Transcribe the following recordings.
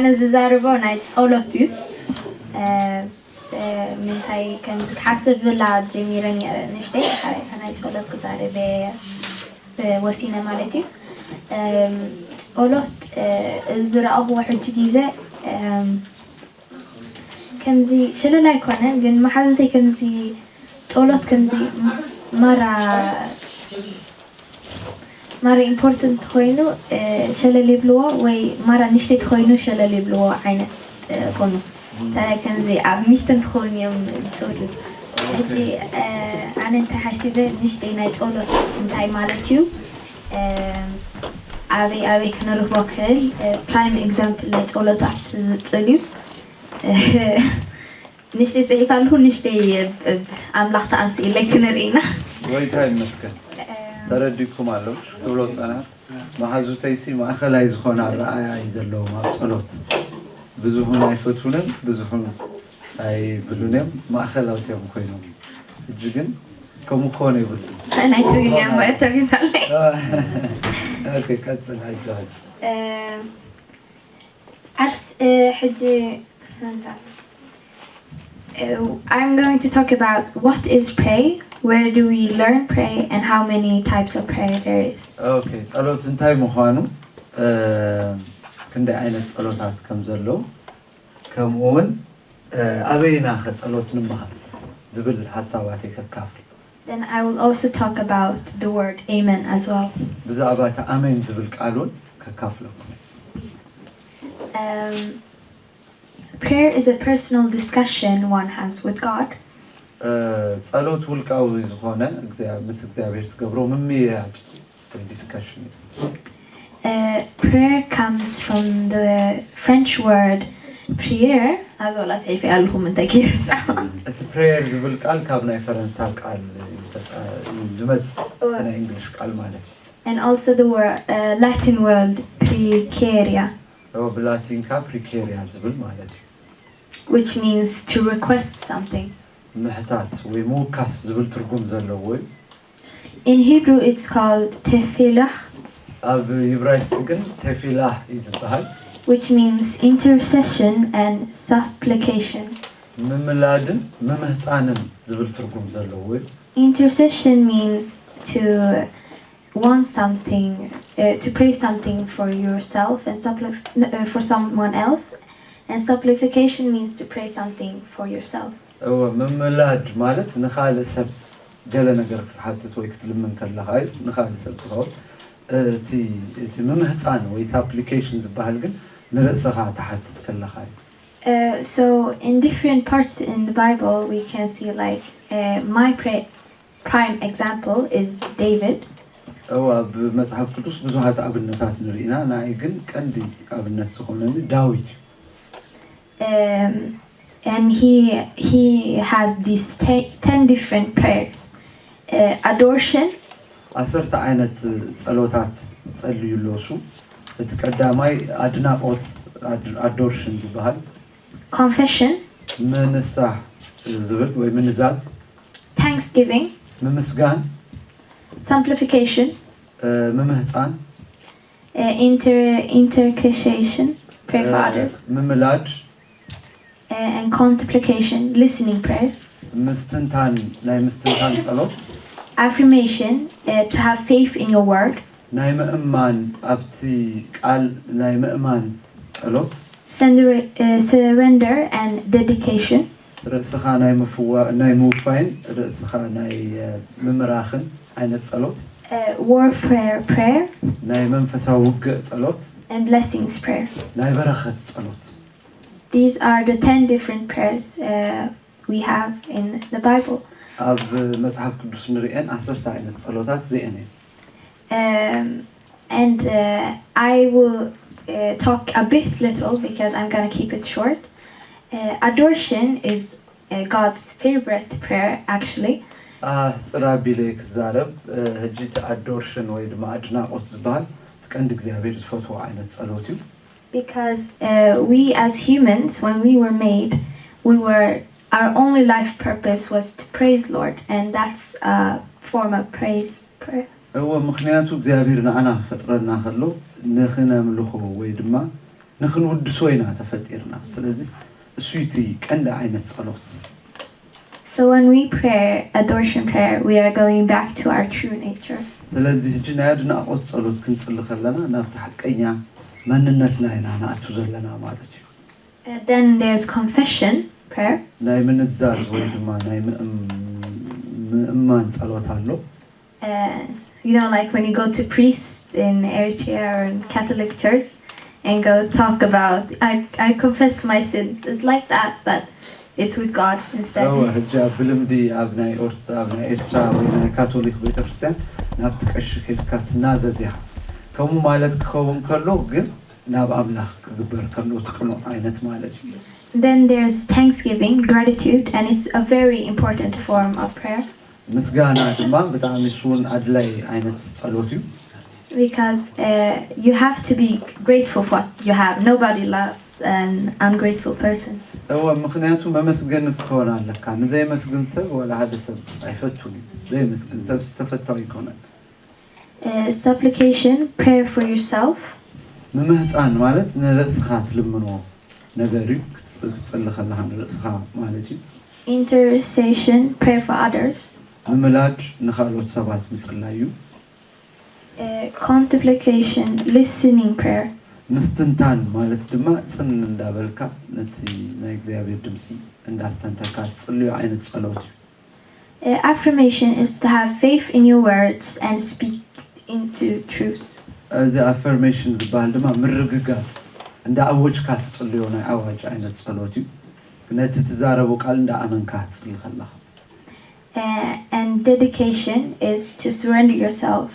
ኣነ ዝዛርቦ ናይ ጸሎት እዩ። ምንታይ ከምዚ ክሓስብ ብላ ጀሚረ ነረ ንሽተይ ሓረካ ናይ ጸሎት ክዛርብ ወሲነ ማለት እዩ። ጸሎት ዝረኣኹዎ ሕጂ ግዜ ከምዚ ሸለል ኣይኮነ ግን መሓዙተይ ከምዚ ጸሎት ከምዚ ማራ ማራ ኢምፖርተንት ተኮይኑ ሸለል ይብልዎ ወይ ማራ ንሽተይ ተኮይኑ ሸለል ይብልዎ ዓይነት ኮኑ። እንታይ ከምዚ ኣብ ሚትን ትኸውን እዮም ዝፅውሉ። ሕጂ ኣነ እንታይ ሓሲበ ንሽተይ ናይ ጸሎት እንታይ ማለት እዩ፣ ኣበይ ኣበይ ክንረኽቦ ክእል፣ ፕራይም ኤግዛምፕል ናይ ጸሎታት ዝፅል እዩ። ንሽተይ ጽሒፍ ኣለኹ ንሽተይ ኣምላኽ ተኣምስ ኢለይ ክንርኢ ኢና። ጎይታ ይመስገን። ተረዲኩም ኣለዉ ክትብሎ ጸናት መሓዙተይሲ ማእኸላይ ዝኾነ ኣረኣያ እዩ ዘለዎም ኣብ ጸሎት። ብዙሑን ኣይፈትውንን ብዙሑን ኣይብሉን እዮም፣ ማእኸላውት እዮም ኮይኖም። ሕጂ ግን ከምኡ ክኾነ ይብሉ። ናይ ትግርኛ መእተዊ ይባል። ቀጽል ኣይተዋል። ዓርስ ሕጂ I'm going to talk about what is pray, where do we learn pray, and how many types of prayer there is. ኦኬ፣ ጸሎት እንታይ ምዃኑ፣ ክንደይ ዓይነት ጸሎታት ከም ዘለዉ፣ ከምኡ እውን ኣበይና ከ ጸሎት ንምሃር ዝብል ሓሳባት ከካፍል። Then I will also talk about the word amen as well. ብዛዕባ እቲ ኣሜን ዝብል ቃል እውን ከካፍለኩም። Um, prayer is a personal discussion one has with God. ጸሎት ውልቃዊ ዝኾነ ምስ እግዚኣብሔር ትገብሮ ምምይያጥ ወይ ዲስካሽን እዩ። Prayer comes from the French word prière. ኣብዚ ዋላ ስዒፈ ኣለኹም እንታይ ከይርሳዕ። እቲ ፕሬየር ዝብል ቃል ካብ ናይ ፈረንሳ ቃል ዝመጽእ እቲ ናይ እንግሊሽ ቃል ማለት እዩ። And also the word, uh, Latin word precaria. ብላቲንካ ፕሪኬሪያ ዝብል ማለት እዩ። Which means to request something. ምሕታት ወይ ምውካስ ዝብል ትርጉም ዘለዎ እዩ። In Hebrew it's called tefillah. ኣብ ይብራይስጥ ግን ተፊላህ እዩ ዝበሃል። Which means intercession and supplication. ምምላድን ምምህፃንን ዝብል ትርጉም ዘለዎ እዩ። Intercession means to want something, uh, to pray something for yourself and supplic- uh, for someone else, and supplication means to pray something for yourself. እወ ምምላድ ማለት ንኻልእ ሰብ ገለ ነገር ክትሓትት ወይ ክትልምን ከለኻ እዩ ንኻልእ ሰብ ዝኸውን። እቲ እቲ ምምህፃን ወይ ሳፕሊኬሽን ዝበሃል ግን ንርእስኻ ትሓትት ከለኻ እዩ። Uh, so in different parts in the Bible, we can see like uh, my pre- prime example is David. እወ ኣብ መፅሓፍ ቅዱስ ብዙሓት ኣብነታት ንርኢ ኢና። ንዓይ ግን ቀንዲ ኣብነት ዝኾነኒ ዳዊት እዩ። Um, and he he has these te- ten different prayers. Uh, adoration, ዓሰርተ ዓይነት ጸሎታት ጸልዩ ኣሎ እሱ። እቲ ቀዳማይ ኣድናቖት ኣዶርሽን ዝበሃል፣ confession, ምንሳሕ ዝብል ወይ ምንዛዝ፣ thanksgiving, ምምስጋን፣ supplication, ምምህጻን፣ inter intercession, pray for others, ምምላድ and contemplation, listening prayer. ምስትንታን ናይ ምስትንታን ጸሎት Affirmation, to have faith in your word. ናይ ምእማን ኣብቲ ቃል ናይ ምእማን ጸሎት Surrender and dedication. ርእስኻ ናይ ምፍዋ ናይ ምውፋይን ርእስኻ ናይ ምምራኽን ዓይነት ጸሎት Warfare prayer. ናይ መንፈሳዊ ውግእ ጸሎት And blessings prayer. ናይ በረኸት ጸሎት These are the ten different prayers uh, we have in the Bible. ኣብ መጽሓፍ ቅዱስ ንርእየን ዓሰርተ ዓይነት ጸሎታት እዚአን እየን። Um, and uh, I will uh, talk a bit little because I'm going to keep it short. Uh, adoration is uh, God's favorite prayer, actually. ኣህፅር ኣቢለ ክዛረብ። ሕጂ እቲ ኣዶርሽን ወይ ድማ ኣድናቆት ዝበሃል እቲ ቀንዲ እግዚኣብሔር ዝፈትዎ ዓይነት ፀሎት እዩ። Because uh, we as humans, when we were made, we were our only life purpose was to praise Lord, and that's a form of praise prayer. እወ፣ ምኽንያቱ እግዚኣብሔር ንኣና ክፈጥረና ከሎ ንኽነምልኾ ወይ ድማ ንክንውድሶ ኢና ተፈጢርና። ስለዚ እሱ እቲ ቀንዲ ዓይነት ጸሎት። So when we pray adoration prayer, we are going back to our true nature. ስለዚ ሕጂ ናይ ኣድናቆት ጸሎት ክንጽሊ ከለና ናብቲ ሓቀኛ መንነትና ኢና ንኣቱ ዘለና ማለት እዩ። Uh, then there's confession prayer. ናይ ምንዛዝ ወይ ድማ ናይ ምእም- ምእማን ጸሎት ኣሎ። Uh, you know, like when you go to priest in Eritrea or in Catholic Church and go talk about, I, I confess my sins. It's like that, but it's with God instead. ሕጂ ኣብ ብልምዲ ኣብ ናይ ኦርት- ኣብ ናይ ኤርትራ ወይ ናይ ካቶሊክ ቤተክርስትያን ናብቲ ቀሺ ከድካ ትናዘዝ ኢኻ። ከምኡ ማለት ክኸውን ከሎ ግን ናብ ኣምላኽ ክግበር ከሎ እቲ ቅኑዕ ዓይነት ማለት እዩ። Then there's thanksgiving, gratitude, and it's a very important form of prayer. ምስጋና ድማ ብጣዕሚ እሱ እውን ኣድላይ ዓይነት ጸሎት እዩ። Because uh, you have to be grateful for what you have. Nobody loves an ungrateful person. እወ፣ ምኽንያቱ መመስገን ክትከውን ኣለካ። ንዘይመስግን ሰብ ወላ ሓደ ሰብ ኣይፈቱን እዩ። ዘይመስግን ሰብ ዝተፈታዊ ይኮነን። Uh, supplication, prayer for yourself. ምምህፃን ማለት ንርእስኻ ትልምኖ ነገር እዩ። ክትጽ- ክትጽሊ ከለኻ ንርእስኻ ማለት እዩ። Intercession, prayer for others. ምምላድ ንኻልኦት ሰባት ምጽላይ እዩ። Uh, contemplation, listening prayer. ምስትንታን ማለት ድማ ጽን እንዳበልካ ነቲ ናይ እግዚኣብሔር ድምፂ እንዳስተንተካ ትጽልዮ ዓይነት ጸሎት እዩ። Uh, affirmation is to have faith in your words and speak into truth. እዚ ኣፈርሜሽን ዝበሃል ድማ ምርግጋጽ እንዳ ኣወጅካ ትጽልዮ ናይ ኣዋጅ ዓይነት ጸሎት እዩ። ነቲ ትዛረቦ ቃል እንዳ ኣመንካ ትጽሊ ከለኻ። Uh, and dedication is to surrender yourself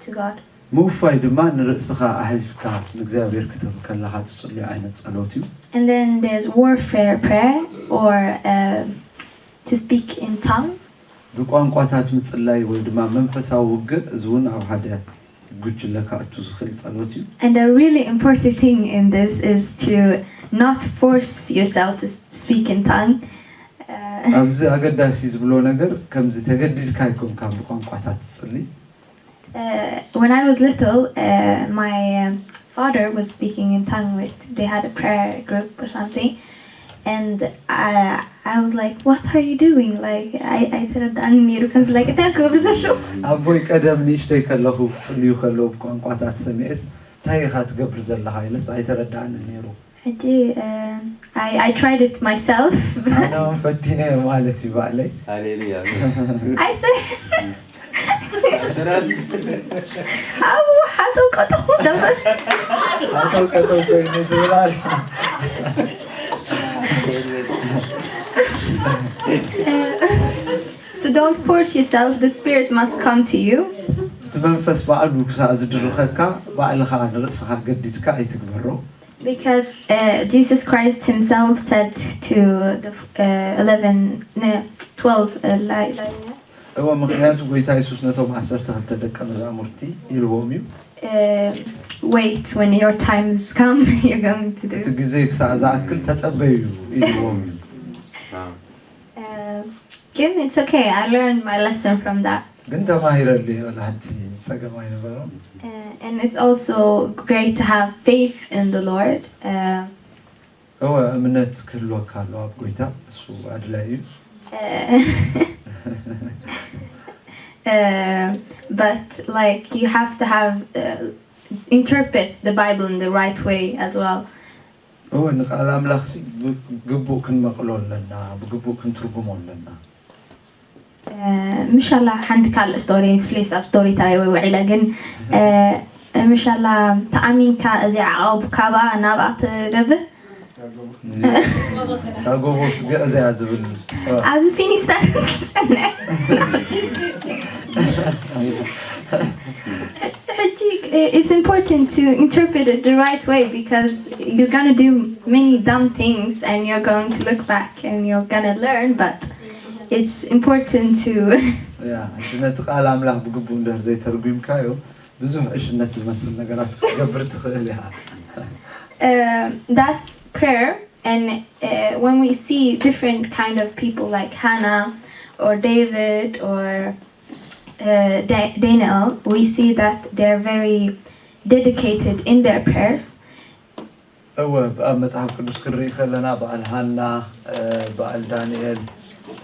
to God. ምውፋይ ድማ ንርእስኻ ኣሕሊፍካ ንእግዚኣብሔር ክትህብ ከለኻ ትጽልዮ ዓይነት ጸሎት እዩ። And then there's warfare prayer, or uh, to speak in tongue. ብቋንቋታት ምጽላይ ወይ ድማ መንፈሳዊ ውግእ፣ እዚ እውን ኣብ ሓደ ጉጅለ ከእቱ ዝኽእል ጸሎት እዩ። And a really important thing in this is to not force yourself to s- speak in tongue. Uh, ኣብዚ ኣገዳሲ ዝብሎ ነገር ከምዚ ተገዲድካ ኣይኮንካ ብቋንቋታት ትጽሊ። Uh, when I was little, uh, my um, father was speaking in tongue with, they had a prayer group or something. And I, I was like, "What are you doing?" Like, I, I said, "I need to like, thank you." ኣቦይ ቀደም ንእሽተይ ከለኹ ክጽልዩ ከለዉ ብቋንቋታት ሰሚዐስ እንታይ ኢኻ ትገብር ዘለኻ ኢለስ ኣይተረዳእንን ነይሩ። ሕጂ, um, I, I tried it myself. ኣነ እውን ፈቲነዮ ማለት እዩ ባዕለይ። ሃሌሉያ። I said, "How, how to go to the ኣቶ ቀጠው ኮይኑ ትብል ኣለ። So don't force yourself. The Spirit must come to you." እቲ መንፈስ ባዕሉ ክሳዕ ዝድርኸካ ባዕልኻ ንርእስኻ ገዲድካ ኣይትግበሮ። Because uh, Jesus Christ himself said to the uh, eleven, no, twelve, uh, like, like, እወ፣ ምኽንያቱ ጎይታ የሱስ ነቶም ዓሰርተ ክልተ ደቀ መዛሙርቲ ኢልዎም እዩ። uh, "Wait, when your time is come, you're going to do." እቲ ግዜ ክሳዕ ዝኣክል ተጸበዩ ኢልዎም እዩ። Uh, ግን it's okay. I learned my lesson from that. ግን ተማሂረሉ እየ፣ ወላ ሓንቲ ጸገም ኣይነበሮም። Uh, and it's also great to have faith in the Lord. Uh, እወ፣ እምነት ክህልወካ ኣለዎ ኣብ ጎይታ፣ እሱ ኣድላይ እዩ። uh, uh, but like you have to have uh, interpret the Bible in the right way as well. እወ፣ ንቃል ኣምላኽሲ ብግቡእ ክንመቕሎ ኣለና፣ ብግቡእ ክንትርጉሞ ኣለና። Uh, ምሻላ ሓንቲ ካልእ ስቶሪ፣ ፕሊስ፣ ኣብ ስቶሪ ተራይ ወይ ውዒለ ግን uh, ምሻላ ተኣሚንካ እዚ ዓቐብ ካባ ናብኣ ትገብር። ካብ ጎቦ ትግዕዝ እያ ዝብል። ኣብዚ ፊኒስታን ዝጸንዐ ሕጂ, it's important to interpret it the right way because you're gonna do many dumb things and you're going to look back and you're gonna learn, but it's important to ያ፣ ሕጂ ነቲ ቃል ኣምላኽ ብግቡእ እንድሕር ዘይተርጉምካዮ ብዙሕ ዕሽነት ዝመስል ነገራት ክትገብር ትኽእል ኢኻ። Uh, that's prayer. And uh, when we see different kind of people like Hannah or David or uh, Da- Daniel, we see that they're very dedicated in their prayers. እወ፣ ኣብ መጽሓፍ ቅዱስ ክንርኢ ከለና በዓል ሃና፣ እ፣ በዓል ዳንኤል፣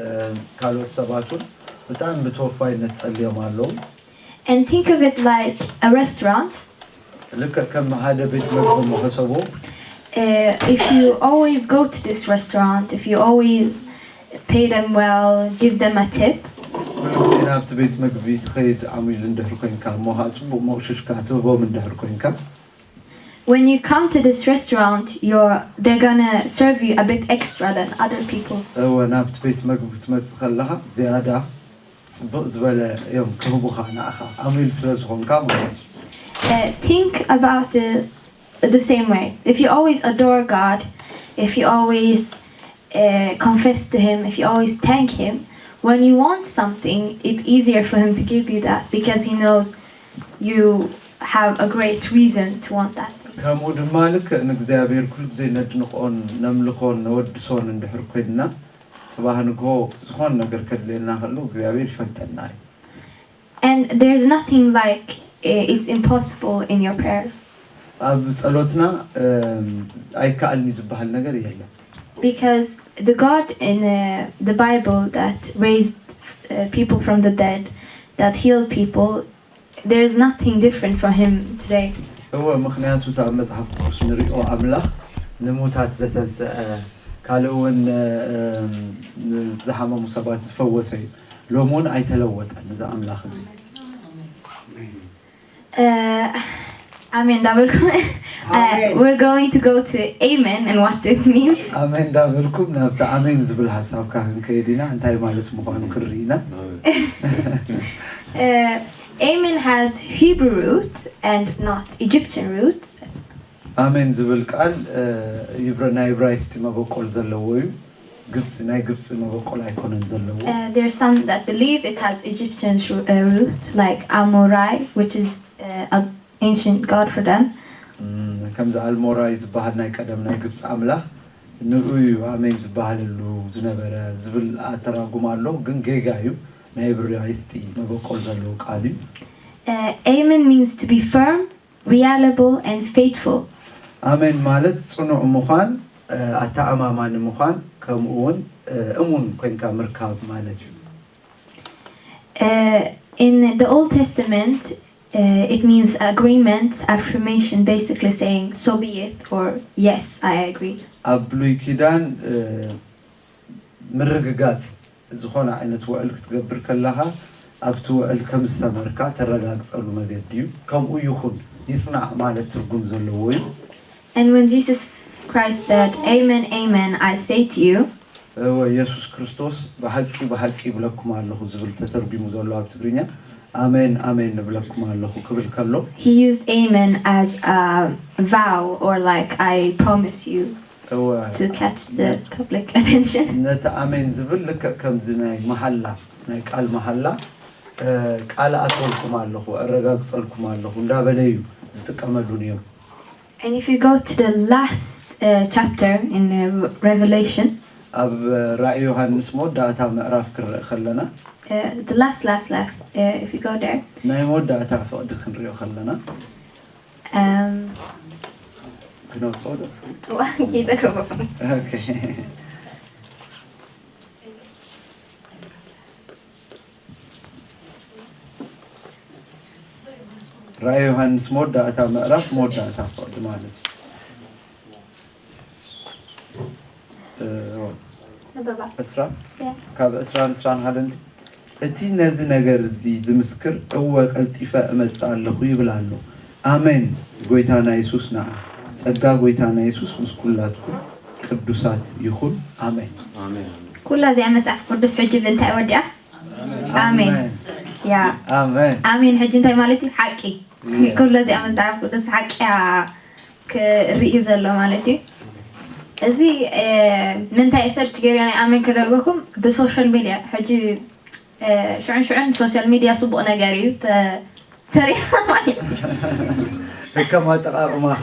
እ፣ ካልኦት ሰባት እውን ብጣዕሚ ብተወፋይነት ጸልዮም ኣለዉ። And think of it like a restaurant. ልክዕ ከም ሓደ ቤት መግቢ መኸሰቦ Uh, if you always go to this restaurant, if you always pay them well, give them a tip, ኩሉ ግዜ ናብቲ ቤት መግቢ ትኸይድ ዓሚል እንድሕር ኮይንካ እሞ ከዓ ጽቡቕ መቑሽሽካ ትህቦም እንድሕር ኮይንካ when you come to this restaurant, you're they're gonna serve you a bit extra than other people. እወ ናብቲ ቤት መግቢ ክትመፅእ ከለኻ ዝያዳ ፅብቕ ዝበለ እዮም ክህቡኻ ንኣኻ ዓሚል ስለ ዝኾንካ ማለት እዩ። Uh, think about it the same way. If you always adore God, if you always uh, confess to Him, if you always thank Him, when you want something, it's easier for Him to give you that because He knows you have a great reason to want that thing. ከምኡ ድማ ልክዕ ንእግዚኣብሔር ኩሉ ግዜ ነድንቖን ነምልኾን ነወድሶን እንድሕር ኮይንና ፅባህ ንግሆ ዝኾነ ነገር ከድልየና ከሎ እግዚኣብሔር ይፈልጠና እዩ። And there's nothing like uh, it's impossible in your prayers. ኣብ ጸሎትና እም፣ ኣይከኣልን እዩ ዝበሃል ነገር የለን። Because the God in uh, the Bible that raised uh, people from the dead, that healed people, there's nothing different from Him today. እወ ምክንያቱ እቲ ኣብ መጽሓፍ ቅዱስ ንሪኦ ኣምላኽ ንሙታት ዘተንስአ ካልእ እውን እም፣ ንዝሓመሙ ሰባት ዝፈወሰ እዩ። ሎሚ እውን ኣይተለወጠን እዚ ኣምላኽ እዚ። Uh, Amen. Double. Uh, we're going to go to Amen and what it means. ኣሜን እንዳበልኩም ናብቲ ኣሜን ዝብል ሓሳብካ ክንከይድ ኢና እንታይ ማለት ምዃኑ ክንርኢ ኢና። Uh, Amen has Hebrew root and not Egyptian root. ኣሜን ዝብል ቃል እ፣ ይብረ- ናይ ዕብራይስጢ መበቆል ዘለዎ እዩ። ግብፂ ናይ ግብፂ መበቆል ኣይኮነን ዘለዎ። Uh, there's some that believe it has Egyptian sh- uh, root, like Amorai, which is uh, an ancient god for them. እም፣ ከምዚ ኣልሞራይ ዝበሃል ናይ ቀደም ናይ ግብፂ ኣምላኽ ንኡ እዩ ኣሜን ዝበሃለሉ ዝነበረ ዝብል ኣተራጉም ኣሎ። ግን ጌጋ እዩ። ናይ ዕብራይስጢ መበቆል ዘለዎ ቃል እዩ። Uh, Amen means to be firm, reliable, and faithful. ኣሜን ማለት ጽኑዕ ምዃን፣ እ፣ ኣተኣማማኒ ምዃን፣ ከምኡ እውን እ፣ እሙን ኮይንካ ምርካብ ማለት እዩ። Uh, in the Old Testament, uh, it means agreement, affirmation, basically saying, "So be it," or "Yes, I agree." ኣብ ብሉይ ኪዳን እ፣ ምርግጋጽ ዝኾነ ዓይነት ውዕል ክትገብር ከለኻ ኣብቲ ውዕል ከም ዝሰመርካ ተረጋግጸሉ መገዲ እዩ። ከምኡ ይኹን ይጽናዕ ማለት ትርጉም ዘለዎ እዩ። And when Jesus Christ said, "Amen, amen, I say to you," እወ ኢየሱስ ክርስቶስ ብሓቂ ብሓቂ ይብለኩም ኣለኹ ዝብል ተተርጉሙ ዘሎ ኣብ ትግርኛ ኣሜን ኣሜን ንብለኩም ኣለኹ ክብል ከሎ he used amen as a vow or like, "I promise you," እወ to catch the public attention. ነቲ ኣሜን ዝብል ልክዕ ከምዚ ናይ መሃላ ናይ ቃል መሃላ እ፣ ቃል ኣትወልኩም ኣለኹ ኣረጋግጸልኩም ኣለኹ እንዳበለ እዩ ዝጥቀመሉ ነይሩ። And if you go to the last uh, chapter in uh, Revelation, ኣብ ራእይ ዮሃንስ መወዳእታ ምዕራፍ ክረእ ከለና uh, the last, last, last, uh, if you go there, ናይ መወዳእታ ፍቕዲ ክንሪኦ ከለና um, ክነውፅኦ ዶ? ይዘገበኩም። ኦኬ። ራእይ ዮሃንስ መወዳእታ ምዕራፍ መወዳእታ ፍቕዲ ማለት እዩ። እ፣ ንበባ። ዕስራ Yeah. ካብ ዕስራን ዕስራን ሓደን እቲ ነዚ ነገር እዚ ዝምስክር እወ ቀልጢፈ እመጽእ ኣለኹ ይብል ኣሎ። ኣሜን። ጎይታና የሱስ ንዓ። ጸጋ ጎይታና የሱስ ምስ ኩላትኩም ቅዱሳት ይኹን። ኣሜን። ኩላ እዚኣ መጽሓፍ ቅዱስ ሕጂ ብእንታይ ወዲኣ? ኣሜን። ያ ኣሜን። ኣሜን ሕጂ እንታይ ማለት እዩ? ሓቂ። ኩላ እዚኣ መጽሓፍ ቅዱስ ሓቂ እያ ክርኢ ዘሎ ማለት እዩ። እዚ እ፣ ምንታይ ሰርች ገይረ ናይ ኣሜን ክደግመኩም ብሶሻል ሚድያ ሕጂ እ፣ ሽዑን ሽዑን ሶሻል ሚድያ ጽቡቕ ነገር እዩ ተ- ተሪእና ማለት እዩ። ከም ኣጠቓቕማኻ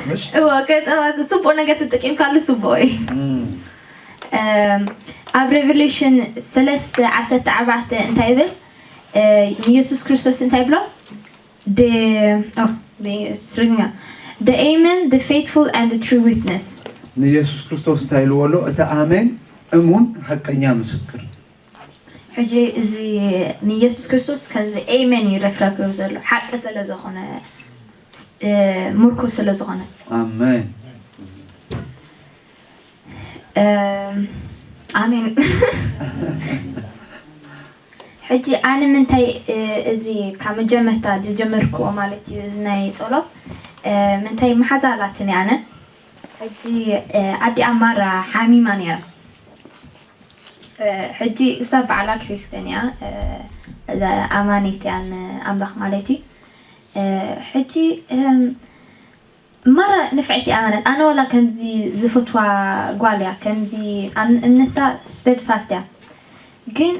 ምሽ እዎ ከጠዋት ጽቡቕ ነገር ተጠቂምካሉ ጽቡቕ እዩ። እም፣ እም፣ ኣብ ሬቨሌሽን ሰለስተ ዓሰርተ ኣርባዕተ እንታይ ይብል? እ፣ ንየሱስ ክርስቶስ እንታይ ብሎ? ድ- ኦ፣ ብ- ትግርኛ። The Amen, the faithful and the true witness. ንኢየሱስ ክርስቶስ እንታይ ኢልዎ ኣሎ? እቲ ኣሜን እሙን ሓቀኛ ምስክር። ሕጂ እዚ ንኢየሱስ ክርስቶስ ከምዚ ኤመን እዩ ረፍረፍ ክብል ዘሎ ሓቂ ስለ ዝኾነ፣ እ፣ ምርኩስ ስለ ዝኾነ። ኣሜን። እም፣ ኣሜን። ሕጂ ኣነ ምንታይ፣ እ፣ እዚ ካብ መጀመርታ ዝጀመርክዎ ማለት እዩ፣ እዚ ናይ ጸሎት፣ እ፣ ምንታይ መሓዛ ኣላትኒ ኣነ። ሕጂ፣ እ፣ ኣዲኣ ማራ ሓሚማ ነይራ። እ፣ ሕጂ እሳ ባዕላ ክርስትያን እያ፣ እ፣ እዛ ኣማኒት እያ ንኣምላኽ ማለት እዩ። እ፣ ሕጂ፣ እም፣ ማራ ንፍዕቲ እያ ማለት፣ ኣነ ዋላ ከምዚ ዝፈትዋ ጓል እያ፣ ከምዚ ኣብ እምነታ ስተድፋስት እያ። ግን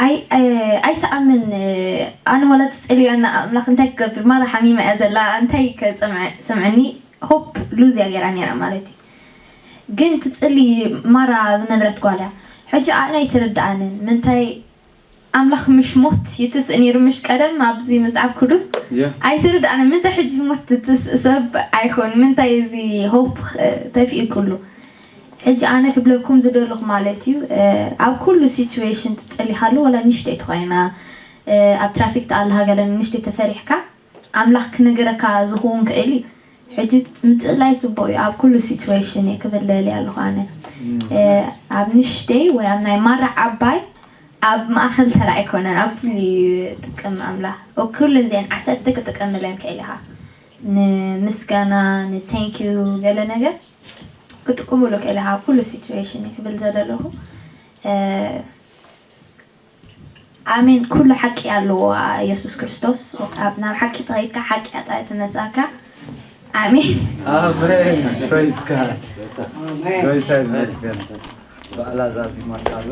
ኣይ-፣ ኣይ-፣ ኣይትኣምን፣ እ፣ ኣነ ዋላ ትጸልዮ እና ኣምላኽ እንታይ ክገብር፣ ማራ ሓሚማ እያ ዘላ፣ እንታይ ከጽምዐ-፣ ስምዐኒ፣ ሆፕ ሉዝ እያ ገይራ ነይራ ማለት እዩ። ግን ትጽሊ ማራ ዝነበረት ጓል እያ። ሕጂ ኣነ ኣይትርድኣንን፣ ምንታይ ኣምላኽ ምሽ ሞት ይትስእ ነይሩ፣ ምሽ ቀደም ኣብዚ መጽሓፍ ቅዱስ ያ። ኣይትርድኣንን፣ ምንታይ ሕጂ ሞት ትትስእ ሰብ ኣይኮን፣ ምንታይ እዚ ሆፕ፣ እ፣ ተፊኡ ኩሉ። ሕጂ ኣነ ክብለኩም ዝደለኹ ማለት እዩ፣ እ፣ ኣብ ኩሉ ሲቹዌሽን ትጸሊኻሉ፣ ወላ ንሽተይ ተኾይና፣ እ፣ ኣብ ትራፊክ ተኣልሃ ገለ ንሽተይ ተፈሪሕካ፣ ኣምላኽ ክነገረካ ዝኸውን ክእል እዩ። ሕጂ ምጽላይ ጽቡቕ እዩ፣ ኣብ ኩሉ ሲቹዌሽን እየ ክብል ደልየ ኣለኹ ኣነ። እ፣ ኣብ ንሽተይ ወይ ኣብ ናይ ማራ ዓባይ፣ ኣብ ማእኸል ተራ ኣይኮነን፣ ኣብ ኩሉ እዩ ጥቅም ኣምላኽ። ኣብ ኩሉ እዚአን ዓሰርተ ክጥቀምለን ክእል ኢኻ። ንምስጋና፣ ንቴንክ ዩ ገለ ነገር ክጥቅምሉ ክእል ኢኻ ኣብ ኩሉ ሲቹዌሽን ክብል ዘለኹ። እ፣ ኣሜን። ኩሉ ሓቂ ኣለዎ ኢየሱስ ክርስቶስ። ኣብ ናብ ሓቂ ተኸይድካ ሓቂ ኣጣይ ትመጻካ። ኣሜን። ኣሜን። Praise God። ጎይታ ይመስገን። ባዕላ ዛዚማታ ኣላ።